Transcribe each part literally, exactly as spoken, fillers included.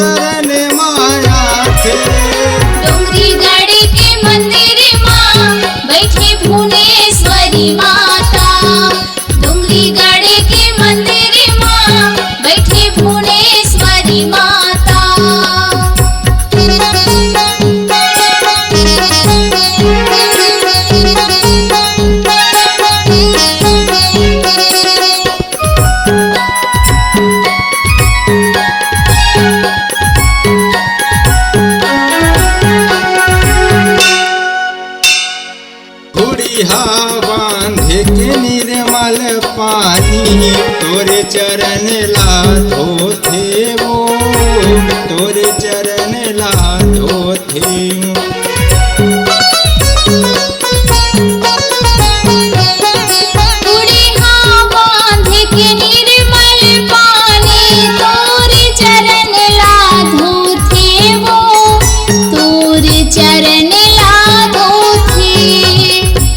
शरण माया थे। डोंगरीगढ़ के मंदिर मा बैठे भुवनेश्वरी माता। डोंगरीगढ़ के मंदिर मा बैठे भुवनेश्वरी माता। कुड़िहा बांध के निर्मल पानी, तोरे चरण ला धोथे वो, तोरे चरण ला धोथे। कुड़िहा बांध के निर्मल पानी, तोरे चरण ला धोथे वो, तोरे चरण ला धोथे।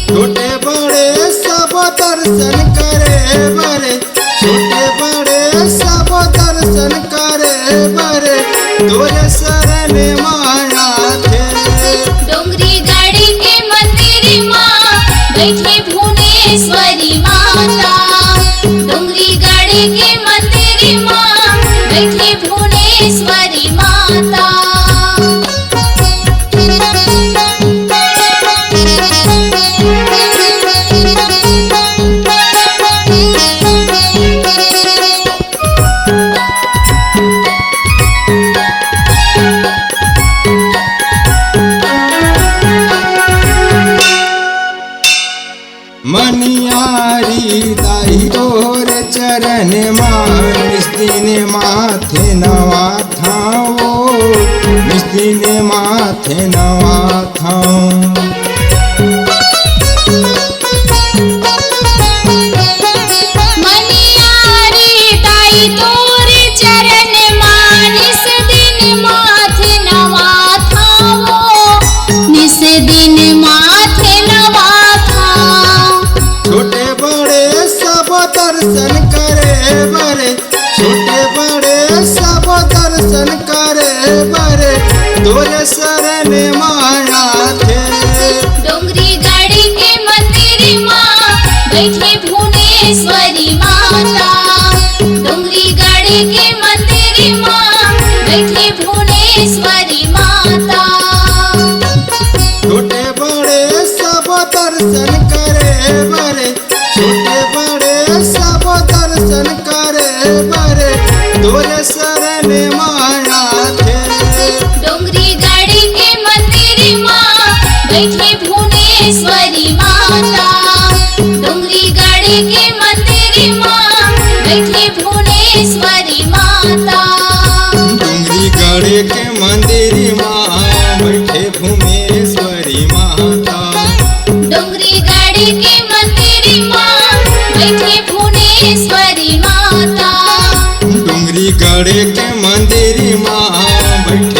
छोटे बड़े सब दर्शन करे बरे, छोटे बड़े सब दर्शन करे बरे, तोरे शरण माया थे। डोंगरीगढ़ के मंदिर मा बैठे भुवनेश्वरी माता। डोंगरीगढ़ के मंदिर मा बैठे भुवनेश्वरी माता। मनियारी दाई तोर चरण मा, निस दिन माथे नवाथंव, निस दिन माथे नवाथंव। मनियारी दाई तोर चरण मा, निस दिन माथे नवाथंव, निस दिन माथे नवाथंव। छोटे बड़े सब दर्शन करे बरे, छोटे बड़े सब दर्शन करे बरे, तोरे शरण माया थे। डोंगरीगढ़ के मंदिर मा बैठे भुवनेश्वरी माता। डोंगरीगढ़ के मंदिर मा बैठे भुवनेश्वरी माता। छोटे बड़े सब दर्शन करे बरे, छोटे बड़े सब दर्शन करे बरे, तोरे शरण माया थे। डोंगरीगढ़ के मंदिर मा बैठे भुवनेश्वरी माता। डोंगरीगढ़ के मंदिर मा बैठे भुवनेश्वरी माता। डोंगरीगढ़ के मंदिर मा बैठे भुवनेश्वरी माता। डोंगरीगढ़ के मंदिर मा बैठे भुवनेश्वरी माता। डोंगरीगढ़ के मंदिर मा बैठे